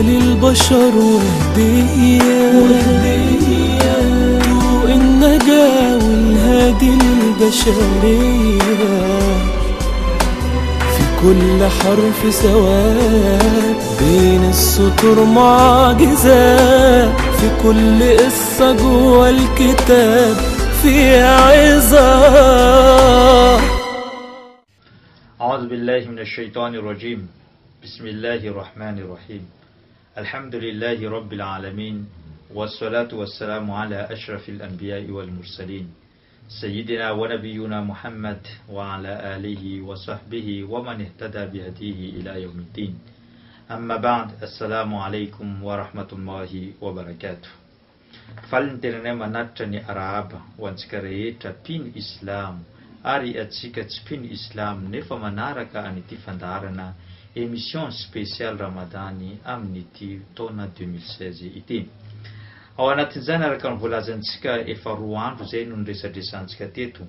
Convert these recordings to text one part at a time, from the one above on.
للبشر وهدية، طوق النجاة والهادي للبشرية. في كل حرف سواد بين السطور معجزات، في كل قصة جوا الكتاب فيها عظات. أعوذ بالله من الشيطان الرجيم. بسم الله الرحمن الرحيم. الحمد لله رب العالمين، والصلاة والسلام على أشرف الأنبياء والمرسلين، سيدنا ونبينا محمد وعلى آله وصحبه ومن اهتدى بهديه إلى يوم الدين. أما بعد، السلام عليكم ورحمة الله وبركاته. Faly ny tenanay manatitra ny arahaba ho antsika rehetra mpino islamo ary antsika tsy mpino islamo nefa manaraka an'ity fandaharana émission spéciale Ramadany amin'ity taona 2016 ity. Ao anatin'izany, araka ny voalazantsika, efa 2 andro izay no niresadresantsika teto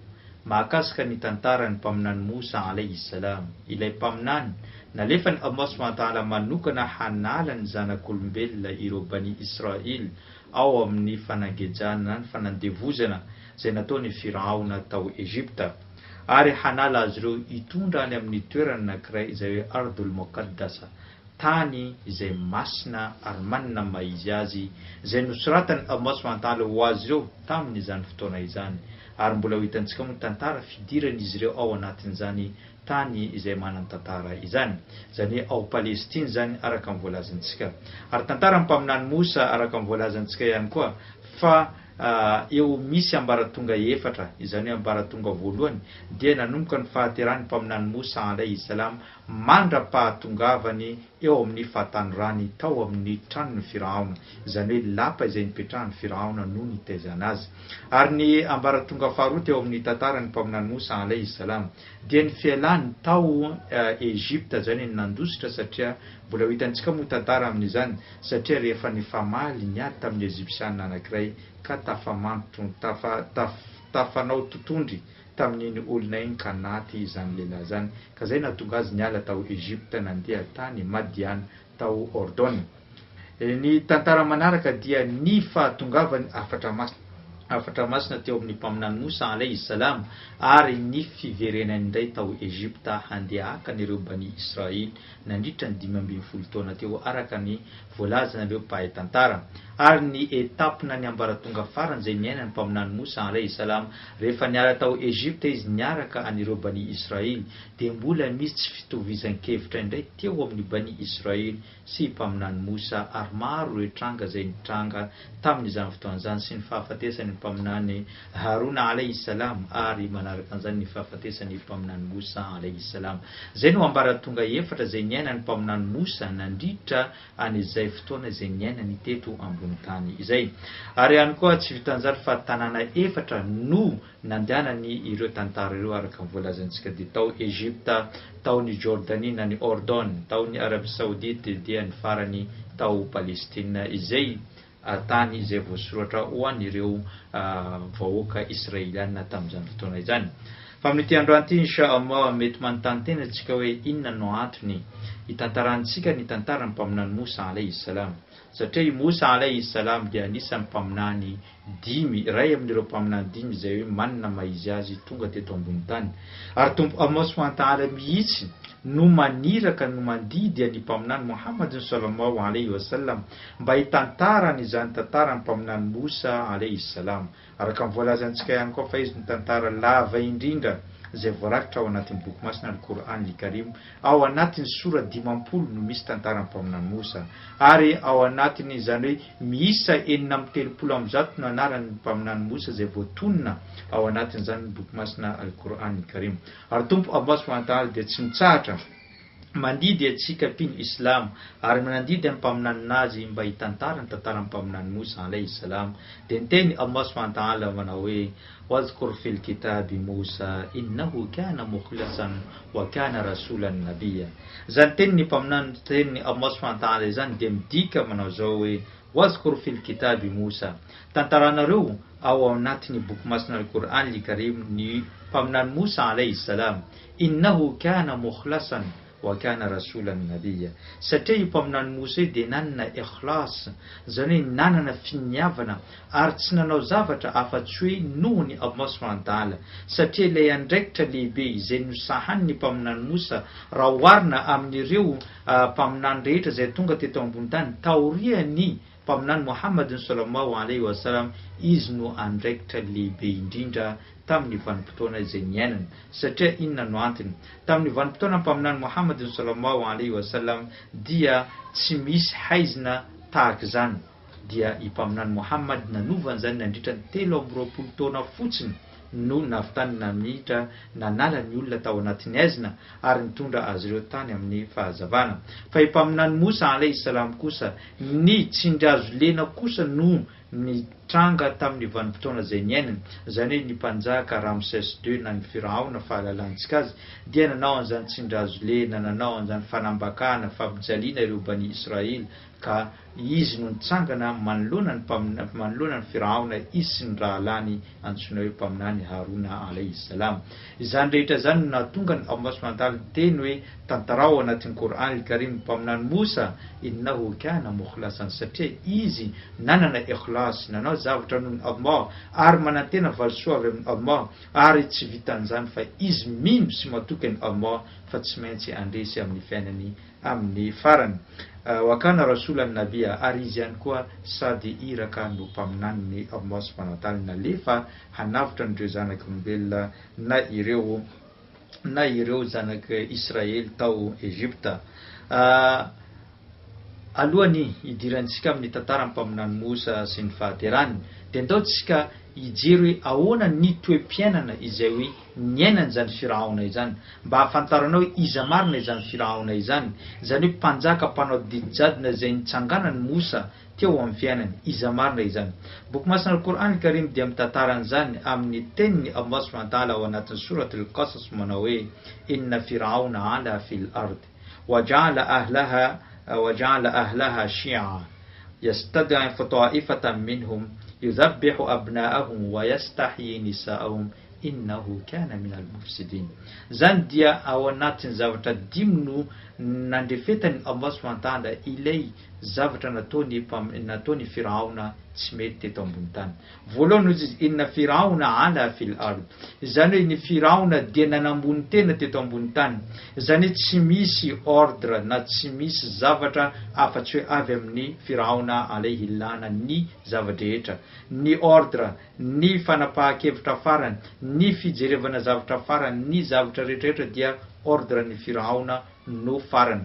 mahakasika ny tantaran'ny mpaminany Moussa alayhi salam, ilay mpaminany nalefan'i Allah subhanahu wa ta'ala manokana hanala ny zanak'olombelona ireo Bani Israël ao amin'ny fanangejana na ny fanandevozana izay nataon'i Firaona tao Egypta, ary hanala azy ireo hitondra any amin'ny toerana anankiray izay hoe Ardul Muqaddasa, tany izay masina ary manana ny maha izy azy, izay nosoratan'i Allah subhanahu wa ta'ala ho azy ireo tamin'izany fotoana izany. Ary mbola ho hitantsika moa ny tantara fidiran'izy ireo ao anatin'izany tany izay manan-tantara izany. Izany hoe ao Palestine izany araka ny voalazantsika. Ary tantaran'ny mpaminany Mosa araka ny voalazantsika ihany koa fa eo misy ambaratonga efatra, izany hoe ambaratonga voalohany dia nanomboka ny fahaterahan'ny mpaminany Mosa alaihi salam mandra-pahatongavany eo amin'ny fahatanorany tao amin'ny tranon'i Firaona, izany hoe lapa izay nipetrahan'i Firaona no nitaizana azy. Ary ny ambaratonga faharoa teo amin'ny tantaran'ny mpaminany Mosa alaihi salam dia ny fialany tao Egypta, izany hoe ny nandositra, satria mbola ho hitantsika moa tantara amin'izany, satria rehefa nifamaly niady tamin'ny Egypsiana anankiray ka tafamanto, tafa, taf, tafanao totondry tamin'iny olona iny ka naty izany lehilahy izany, ka izay nahatonga azy niala tao Egypta nandeha tany Madian tao Ordona. Ny tantara manaraka dia ny fahatongavan'ny hafatra masina hafatra masina teo amin'ny mpaminany Mosa alayhi salam ary ny fiverenany indray tao Egypta handeha haka an'ireo Bani Israël nandritra ny 15 taona teo araka ny voalazan'ireo mpahay tantara. Ary ny étape na ny ambaratonga farany izay niainan'ny mpaminany Mosa alayhi salam rehefa niala tao Egypta izy niaraka an'ireo Bani Israël dia mbola misy tsy fitovizan-kevitra indray teo amin'ny Bani Israël sy i Mpaminany Mosa, ary maro ireo tranga izay nitranga tamin'izany fotoana izany, sy ny fahafatesan'ny Mpaminany Harona alayhi salam, ary manaraka an'izany ny fahafatesan'ny Mpaminany Mosa alayhi salam. Izay no ambaratonga efatra izay niainan'ny Mpaminany Mosa nandritra an'izay fotoana izay niainany teto ambony tany izay. Ary ihany koa tsy vitan'izany fa tanàna efatra no nandehanany ireo tantara ireo araka ny voalazantsika dia tao Egypta, tao ny Jordanie na ny Ordon, tao ny Arabie Saoudite dia ny farany tao Palestine izay tany izay voasoratra ho an'ireo vahoaka Israeliana tamin'izany fotoana izany. Fa amin'ity androany ity Insha Allah mety manontany tena isika hoe inona no antony hitantarantsika ny tantaran'ny mpaminany Moussa alayhi salam, satria i Moussa alayhi salam dia anisan'ny mpaminany dimy, iray amin'ireo mpaminany dimy izay hoe manana maha izy azy tonga teto ambony tany. Ary Tompo Allah subhanahu wa ta'ala mihitsy no maniraka no mandidy an'i Mpaminany Muhammadin sallallahu alayhi wa sallam mba hitantarany izany tantaran'ny Mpaminany Moussa alayhi salam. Araka ny voalazantsika ihany koa fa izy no tantara lava indrindra izay voarakitra ao anatin'ny boky masina Al-Qur'an Al-Karim, ao anatin'ny sora 50 no misy tantaran'ny Mpaminany Moussa, ary ao anatin'ny izany hoe miisa 136 no anaran'ny Mpaminany Moussa izay voatonona ao anatin'izany boky masina Al-Qur'an Al-Karim. Ary Tompo Allah subhanahu wa ta'ala dia tsy mitsahatra mandidy antsika mpino Islamo ary manandidy an'ny Mpaminaninazy mba hitantara ny tantaran'ny Mpaminany Moussa alayhi salam. Dia niteny Allah subhanahu wa ta'ala manao hoe, Wadhkur fil kitabi Moussa innahu kana mukhlasan wa kana rasulan nabiyya. Izany tenin'ny Mpaminany, tenin'i Allah subhanahu wa ta'ala izany dia midika manao izao hoe, Wadhkur fil kitabi Moussa, tantaranareo ao anatin'ny boky masina Al-Qur'an Al-Karim ny Mpaminany Moussa alayhi salam, innahu kana mukhlasan. Wa kana rasulan nabiyya. Satria io Mpaminany Mosa io dia nanana ikhlas, izany hoe nanana finiavana ary tsy nanao zavatra afa-tsy hoe noho ny Allah subhanahu wa ta'ala. Satria ilay andraikitra lehibe izay nosahanin'ny Mpaminany Mosa raha oharina amin'ireo Mpaminany rehetra izay tonga teto ambony tany taorian'ny Mpaminany Mohamad sallallahu alaihi wa sallam, izy no andraikitra lehibe indrindra tamin'ny vanim-potoana izay niainany. Satria inona no antony? Tamin'ny vanim-potoanan'ny Mpaminany Mohamad sallallahu alaihi wa sallam dia tsy misy haizina tahaka izany, dia i Mpaminany Mohamad nanova an'izany nandritra ny 23 taona fotsiny no nahavitany namihitra nanala ny olona tao anatin'ny haizina ary nitondra azy ireo tany amin'ny fahazavana. Fa i Mpaminany Mosa alaihi salam kosa, ny tsindrihazo lena kosa no nitranga tamin'ny vanim-potoana izay niainany, izany hoe ny mpanjaka Ramsès ii na ny Firaona fahalalantsika azy dia nanao an'izany tsindrihazo lena, nanao an'izany fanambakana, fampijaliana ireo Bani Israël ka izy no nitsangana manoloana ny manoloana ny Firaona izy sy ny rahalahiny antsoina hoe Mpaminany Harona alaihi salam. Izany rehetra izany no nahatonga an'i Allah subhanahu wa ta'ala niteny hoe, Tantarao ao anatin'ny Qour'an al-Karim ny Mpaminany Mosa, innahu kana mukhlasan, satria izy nanana ikhlas, nanao zavatra noho ny Allah, ary manantena valisoa avy amin'i Allah, ary tsy vitan'izany fa izy mino sy matoky an'i Allah fa tsy maintsy handresy amin'ny fiainany amin'ny farany. Wa kana rasulan nabia, ary izy ihany koa sady iraka no mpaminanin'i Allah subhanahu wa ta'ala nalefa hanavotra an'ireo zanak'olombelona na ireo na ireo zanak'i Israely tao Egypta. Alohan'ny hidirantsika amin'ny tantaran'ny mpaminany Mosa sy ny fahaterany dia ndao tsika hijery hoe ahoana ny toe-piainana izay hoe niainan'izany Firaona izany, mba hahafantaranao hoe iza marina izany Firaona izany, izany hoe mpanjaka mpanao didy jadona izay nitsanganan'i Mosa teo amin'ny fiainany, iza marina izany. Boky masina Al-Qur'an Al-Karim dia mitantara an'izany amin'ny tenin'i Allah subhanahu wa ta'ala ao anatin'ny Sourat Al-Qasas manao hoe, Inna Firaona ala fil ard, wa ja'ala ahlaha wa ja'ala ahlaha shi'a, yastad'ifu ta'ifatan minhum, yudhabbihu abna'ahum wa yastahyi nisa'ahum, Innahu kana minal mufsidin. Izany dia ao anatin'ny zavatra dimy no nandrefetan'i Allah subhanahu wa ta'ala ilay zavatra nataony nataon'i Firaona tsy mety teto ambony tany. Voalohany hozy izy, Inna Firaona ala fil ard. Izany hoe ny Firaona dia nanambony tena teto ambony tany. Izany hoe tsy misy ordre na tsy misy zavatra afa-tsy hoe avy amin'i Firaona alayhi lana ny zava-drehetra. Ny ordre, ny fanapahan-kevitra farany, ny fijerevana zavatra farany, ny zavatra rehetrarehetra dia ordre ny Firaona no farany.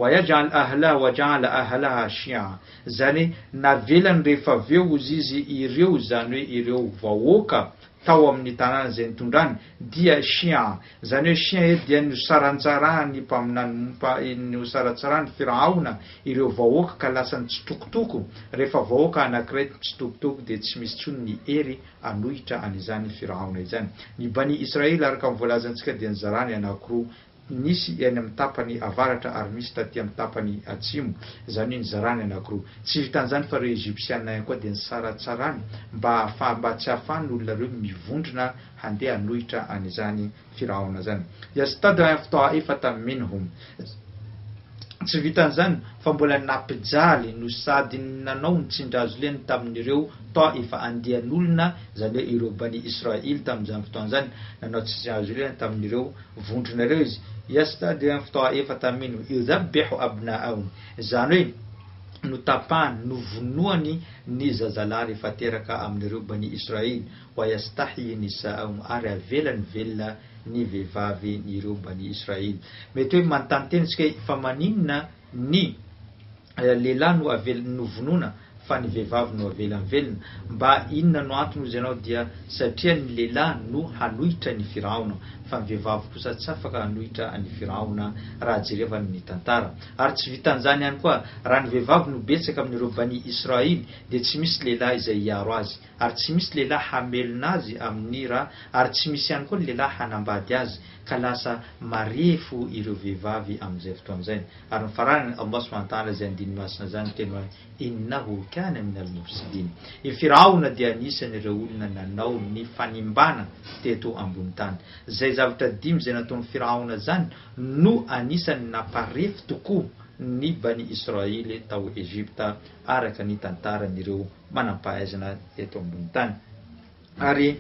Wa yaj'al ahlaha wa ja'ala ahlaha shi'a, izany hoe navelany rehefa avy eo hozy izy ireo, izany hoe ireo vahoaka tao amin'ny tanàna izay nitondrany dia shi'a, izany hoe shi'a eto dia nosarantsarahan'ny mpaminany, nosarantsarahan'ny Firaona ireo vahoaka ka lasa nitsitokotoko, rehefa vahoaka anankiray mitsitokotoko dia tsy misy intsony ny hery hanohitra an'izany Firaona izany. Ny Bani Israel araka ny voalazantsika dia nizarany anankiroa, Nisy any amin'ny tapany avaratra ary misy taty amin'ny tapany atsimo, izany hoe nizarany anankiroa. Tsy vitan'izany fa ireo Egyptiana ihany koa dia nisaratsarany mba hahafaha mba tsy hahafahan'ny olona ireo mivondrona handeha hanohitra an'izany Firaona izany. Yastad'if ta'ifatan minhum. Tsy vitan'izany fa mbola nampijaly no sady nanao ny tsindrazoleny tamin'ireo Ta'ifa andian'olona, izany hoe ireo Bani Isra'il tamin'izany fotoana izany, nanao tsindrazolena tamin'ireo vondrona ireo izy, Yastad'if ta'ifatan minhum yudhabbihu abna'ahum, izany hoe notapahany, novonoany ny zazalahy rehefa teraka amin'ireo Bani Isra'il, wa yastahyi nisa'ahum, ary avelany velona ny vehivavy ny ireo Bani Israel. Mety hoe manontany tena isika hoe fa maninona ny lehilahy no avela novonoina fa ny vehivavy no avela mivelona? Mba inona no antony hozy ianao dia satria ny lehilahy no hanohitra ny Firaona fa ny vehivavy kosa tsy afaka hanohitra an'i Firaona raha jerevana ny tantara. Ary tsy vitan'izany ihany koa raha ny vehivavy no betsaka amin'ireo Bani Israel dia tsy misy lehilahy izay hiaro azy. ary tsy misy lehilahy hamelona azy amin'ny ra, ary tsy misy ihany koa ny lehilahy hanambady azy, ka lasa marefo ireo vehivavy amin'izay fotoana izay. Ary ny faranany, Allah subhanahu wa ta'ala izay andininy masina izany niteny hoe, Innahu. kana min al-mufsidin. I Firaona dia anisan'ireo olona nanao ny fanimbana teto ambony tany. Izay zavatra dimy izay nataon'i Firaona izany no anisan'ny namparefo tokoa ny Bani Israely tao Egypta araka ny tantaran'ireo manampahaizana eto ambony tany. Ary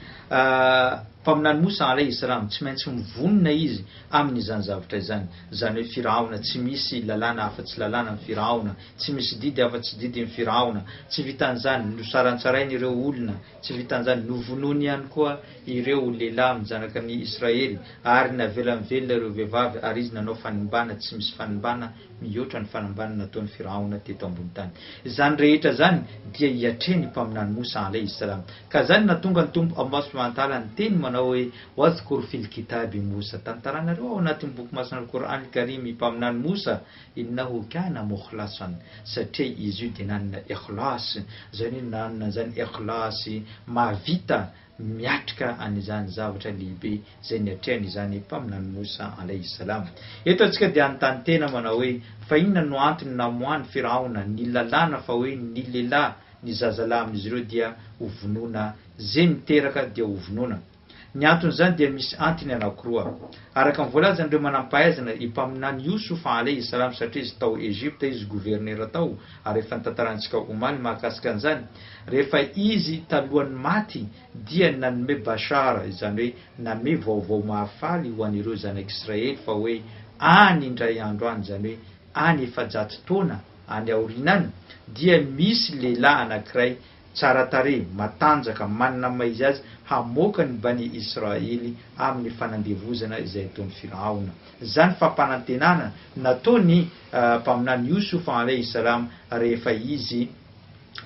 Mpaminany Mosa alaihi salam tsy maintsy mivonona izy amin'izany zavatra izany. Izany hoe Firaona tsy misy lalàna afa-tsy lalànan'i Firaona, tsy misy didy afa-tsy didin'i Firaona. Tsy vitan'izany, nosarantsarainy ireo olona, tsy vitan'izany, novonoiny ihany koa ireo lehilahy amin'ny zanakan'i Israely, ary navelany velona ireo vehivavy, ary izy nanao fanimbana tsy misy fanimbana mihoatra ny fanambanana nataon'i Firaona teto ambony tany. Izany rehetra izany dia hiatrehin'ny Mpaminany Mosa alaihi salam. Ka izany nahatonga ny Tompo Allah subhanahu wa ta'ala niteny manao hoe, Wadhkur fil kitabi Mosa, tantaranareo ao anatin'ny boky masina Al-Qur'an Al-Karim i Mpaminany Mosa, innahu kana mukhlasan, satria izy io dia nanana ikhlas, izany hoe nanana an'izany ikhlas mahavita miatrika an'izany zavatra lehibe izay niatrehany izany Mpaminany Mosa alaihi salam. Eto antsika dia hanontany tena manao hoe, fa inona no antony namoahan'i Firaona ny lalàna fa hoe ny lehilahy, ny zazalahy amin'izy ireo dia ho vonoina, ze miteraka dia ho vonoina? Ny anton'izany dia misy antony anankiroa. Araka ny voalazan'ireo manampahaizana, i Mpaminany Youssouf alaihi salam satria izy tao Egypta izy gouverneur tao ary efa nitantarantsika omaly mahakasika an'izany, rehefa izy talohan'ny maty dia nanome bashara, izany hoe nanome vaovao mahafaly ho an'ireo zanak'Israely fa hoe any indray andro any, izany hoe any 400 taona any aoriana any dia misy lehilahy anankiray tsara tarehy, matanjaka, manana ny maha izy azy hamoaka ny Bani Israely amin'ny fanandevozana izay ataon'i Firaona. Izany fampanantenana nataon'i Mpaminany Youssouf alaihi salam rehefa izy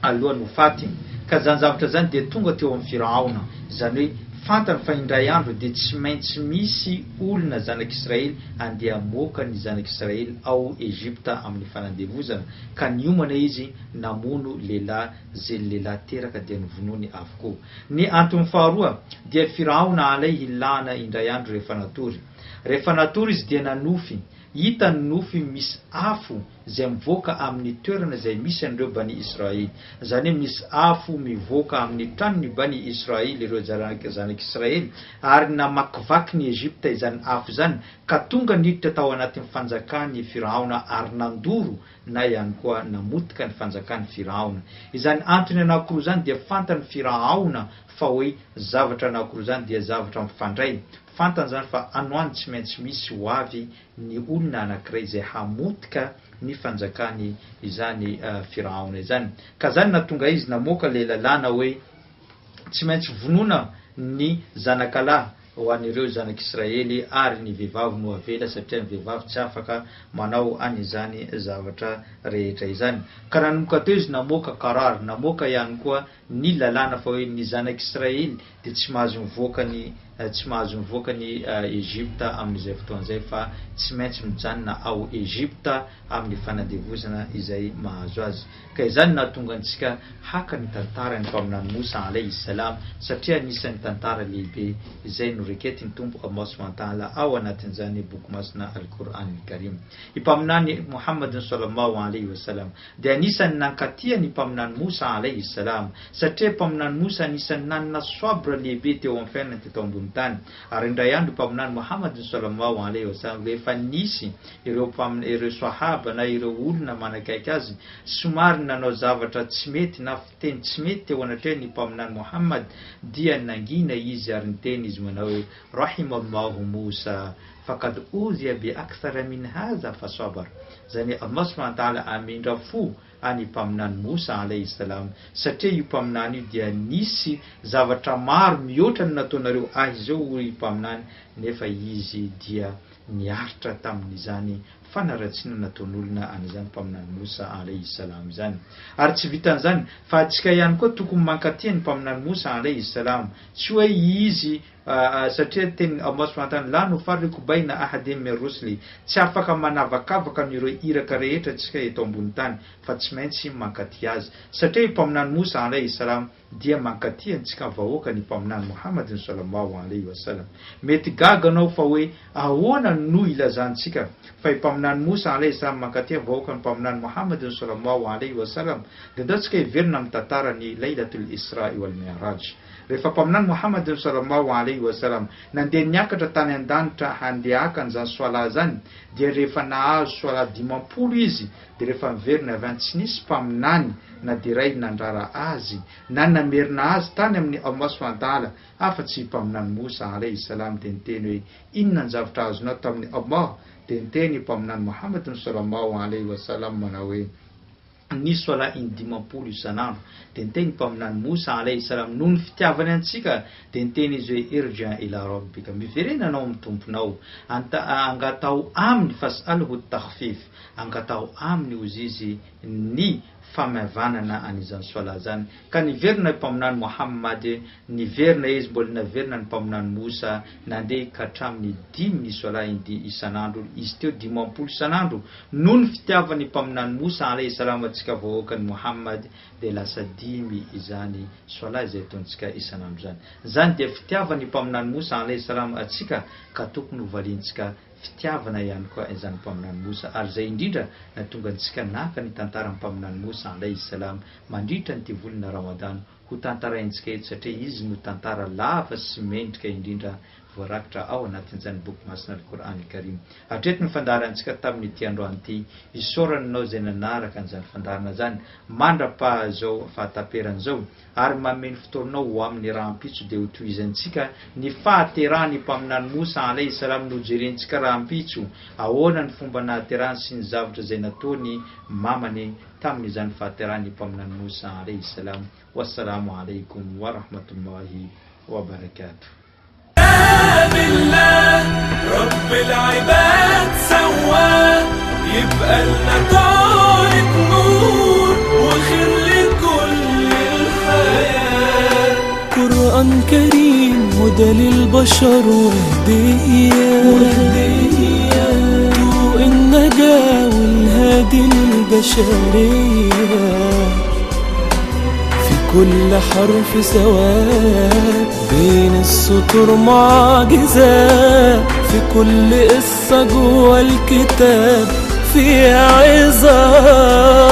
alohan'ny ho faty. Ka izany zavatra izany dia tonga teo amin'i Firaona. Izany hoe fantany fa indray andro dia tsy maintsy misy olona zanak'Israely andeha hamoaka ny zanak'Israely ao Egypta amin'ny fanandevozana. Ka niomana izy namono lehilahy ze lehilahy teraka dia novonoiny avokoa. Ny antony faharoa dia Firaona alaihi lana indray andro rehefa natory. Rehefa natory izy dia nanofy, hitany nofy misy afo izay mivoaka amin'ny toerana izay misy an'ireo Bani Israely. Izany hoe misy afo mivoaka amin'ny tranon'ny Bani Israely, ireo zanak'Israely, ary namakivaky ny Egypta izany afo izany ka tonga niditra tao anatin'ny fanjakan'i Firaona ary nandoro na ihany koa namotika ny fanjakan'i Firaona. Izany antony anankiroa izany dia fantan'i Firaona fa hoe zavatra anankiroa izany dia zavatra mifandray. Fantany izany fa any ho any tsy maintsy misy ho avy ny olona anankiray izay hamotika ny fanjakany izany Firaona izany. Ka izany nahatonga izy namoaka ilay lalàna hoe tsy maintsy vonoina ny zanakalahy ho an'ireo zanak'Israely ary ny vehivavy no avela satria ny vehivavy tsy afaka manao an'izany zavatra rehetra izany. Ka nanomboka teo izy namoaka qarar, namoaka ihany koa ny lalàna fa hoe ny zanak'Israely dia tsy mahazo mivoaka ny tsy mahazo mivoaka ny Egypta amin'izay fotoana izay fa tsy maintsy mijanona ao Egypta amin'ny fanandevozana izay mahazo azy. Ka izany no nahatonga antsika haka ny tantaran'ny Mpaminany Mosa alaihi salam satria anisan'ny tantara lehibe izay noreketin'ny Tompo Allah subhanahu wa ta'ala ao anatin'izany boky masina Al-Qur'an Al-Karim. I Mpaminany Muhammadin sallallahu alaihi wa sallam dia anisan'ny nankatia ny Mpaminany Mosa alaihi salam satria Mpaminany Mosa anisan'ny nanana sabr lehibe teo amin'ny fiainany teto ambony tany ary indray andro Mpaminany Muhammadin sallallahu alaihi wa sallam rehefa nisy ireo mpamin ireo swahaba na ireo olona manakaiky azy somary nanao zavatra tsy mety na fiteny tsy mety teo anatrehan ny Mpaminany Mohammad dia nangina izy ary niteny izy manao hoe Rahimallahu Moussa faqad udhiya bi akthara min hadha fa sabar izany hoe Allah subhanahu wa ta'ala hamindra fo an i Mpaminany Moussa alayhi salam satria io Mpaminany io dia nisy zavatra maro mihoatra ny nataonareo ahy izao hoy i Mpaminany nefa izy dia niaritra tamin'izany fanaratsiana nataon'olona an'izany Mpaminany Mosa alaihi salam izany. Ary tsy vitan'izany, fa antsika ihany koa tokony mankatia ny Mpaminany Mosa alaihi salam, tsy hoe izy satria tenin'i Allah subhanahu wa ta'ala, la nufarriqu bayna ahadin min rusli, tsy afaka manavakavaka an'ireo iraka rehetra antsika eto ambony tany, fa tsy maintsy mankatia azy. Satria i Mpaminany Mosa alaihi salam dia mankatia antsika vahoaka ny Mpaminany Muhammadin sallallahu alaihi wa sallam. Mety gaga anao fa hoe ahoana no ilazantsika fa i Mpaminany. Mpaminany Moussa alaihi salam mankaty amin'ny vahoakan'ny Mpaminany Mohammadin sallallahu alaihi wa sallam, dia andao tsika hiverina amin'ny tantaran'ny Laylatul Isra'i wal Mi'raj. Rehefa Mpaminany Mohammadin sallallahu alaihi wa sallam nandeha niakatra tany an-danitra handeha haka an'izany Swalah izany, dia rehefa nahazo Swalah 50 izy, dia rehefa niverina avy any tsy nisy Mpaminany na dia iray nandrara azy na namerina azy tany amin'i Allah subhanahu wa ta'ala afa-tsy i Mpaminany Moussa alaihi salam dia niteny hoe, Inona ny zavatra azonao tamin'i Allah? Dia niteny i Mpaminany Mohamad sallallahu alaihi wa sallam manao hoe, Ny Swalah in-dimampolo isan'andro. Dia niteny i Mpaminany Moussa alaihi salam noho ny fitiavany antsika dia niteny izy hoe, Irja ila Rabbika, miverena anao amin'ny Tomponao, anta angataho aminy, fas'alhu at-takhfif, angataho aminy hozy izy ny famaivanana an'izany Swalah izany. Ka niverina i Mpaminany Mohammad, niverina izy, mbola naverina ny Mpaminany Moussa, nandeha ka hatramin'ny dimy ny Swalah indi isan'andro, izy teo 50 isan'andro, noho ny fitiavan'ny Mpaminany Moussa alaihi salam antsika vahoakan'i Mohammad dia lasa dimy izany Swalah izay ataontsika isan'andro izany. Izany dia fitiavan'ny Mpaminany Moussa alaihi salam antsika ka tokony ho valiantsika fitiavana ihany koa izany Mpaminany Moussa ary izay indrindra nahatonga antsika naka ny tantaran'ny Mpaminany Moussa alaihi salam mandritra an'ity volana Ramadan ho tantaraintsika eto satria izy no tantara lava sy mendrika indrindra voarakitra ao anatin'izany boky masina Al-Qur'an Al-Karim. Hatreto ny fandaharantsika tamin'ity androany ity. Isaorana anao izay nanaraka an'izany fandaharana izany mandra-pahazao fahataperany izao ary manome ny fotoanao ho amin'ny rahampitso dia ho tohizantsika ny fahaterahan'ny Mpaminany Moussa alaihi salam no jerentsika rahampitso ahoana ny fomba nahaterahany sy ny zavatra izay nataony mamany tamin'izany fahaterahan'ny Mpaminany Moussa alaihi salam. Wassalamo alaikum wa rahmatullahi wa barakatuh. بالله رب العباد سواه يبقى لنا طارق نور وخير لكل الحياة. قرآن كريم هدى للبشر وهدية، طوق النجاة والهادي للبشرية. في كل حرف سواد بين السطور معجزات، في كل قصة جوا الكتاب فيها عظات.